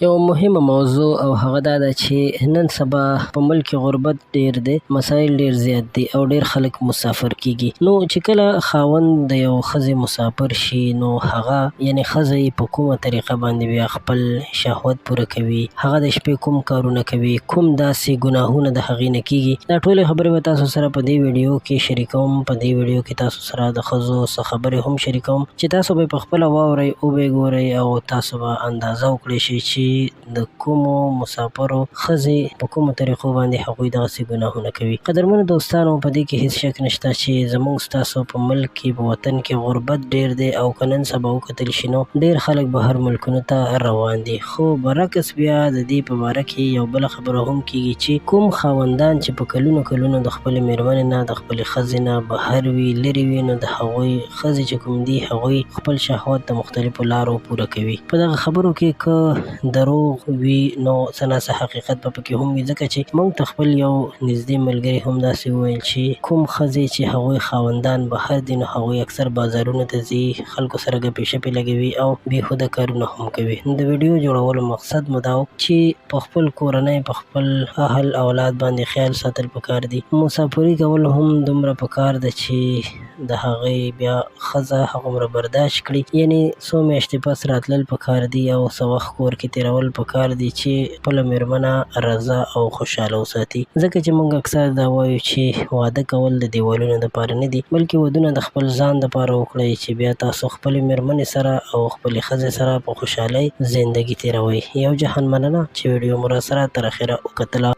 یوه مهمه موضوع او هغه دا ده چې نن سبا په ملک کې غربت ډیر دی، مسایل ډیر زیات دي او ډیر خلک مسافر کیږي. نو چې کله خاوند د یو ښځې مسافر شي نو هغه یعنې ښځه یې په کومه طریقه باندې بیا خپل شهوت پوره کوي، هغه د شپې کوم کارونه کوي، کوم داسې ګناهونه د هغې نه کیږي، دا ټولې خبرې به تاسو سره په دې ویډیو کې شریکوم. په دې ویډیو کې تاسو سره د ښځو څه خبرې هم شریکوم چې تاسو به یې په خپله واورئ، وبه یې ګورئ او تاسو به اندازه وکړی شئ چې د کومو مساپرو ښځې په کومو طریقو باندې هغوی دغسې ګناهونه کوي. قدرمنو دوستانو، په دې کې هیڅ شک نشته چې زموږ ستاسو په ملک کې، په وطن کې غربت ډېر دی او که نن سبا وکتل شي نو ډېر خلک بهر ملکونو ته روان دي. خو برعکس بیا د دې په باره کې یو بله خبره هم کیږي چې کوم خاوندان چې په کلونو کلونو د خپلې میرمنې نه، د خپلې ښځې نه بهر وي، لرې وي، نو د هغوی ښځې چې کوم دي هغوی خپل شهوت د مختلفو لارو پوره کوي. په دغه خبرو کې که دروغ وي نو څه ناڅه حقیقت به پکې هم وي، ځکه چې موږ ته خپل یو نږدې ملګري هم داسې وویل چې کوم ښځې چې هغوی خاوندان بهر دي نو هغوی اکثر بازارونو ته ځي، خلکو سره ګپې شپې لګوي او بېهوده کارونه هم کوي. نو د ویډیو جوړولو مقصد مو دا و چې په خپل کورنۍ، په خپل اهل اولاد باندې خیال ساتل پکار دي. مسافري کول هم دومره پکار ده چې د هغې بیا ښځه هغومره برداشت کړي، یعنې څو میاشتې پس راتلل پکار دي او څه وخت کور کې تېرول پکار دي چې خپله مېرمنه رضا او خوشحاله وساتي. ځکه چې موږ اکثر دا وایو چې واده کول د دیوالونو دپاره نه دي، بلکې ودونه د خپل ځان دپاره وکړئ چې بیا تاسو خپلې مېرمنې سره او خپلې ښځې سره په خوشحالۍ زندګي تېروئ. یو جهان مننه چې ویډیو مو راسره تر اخره وکتله.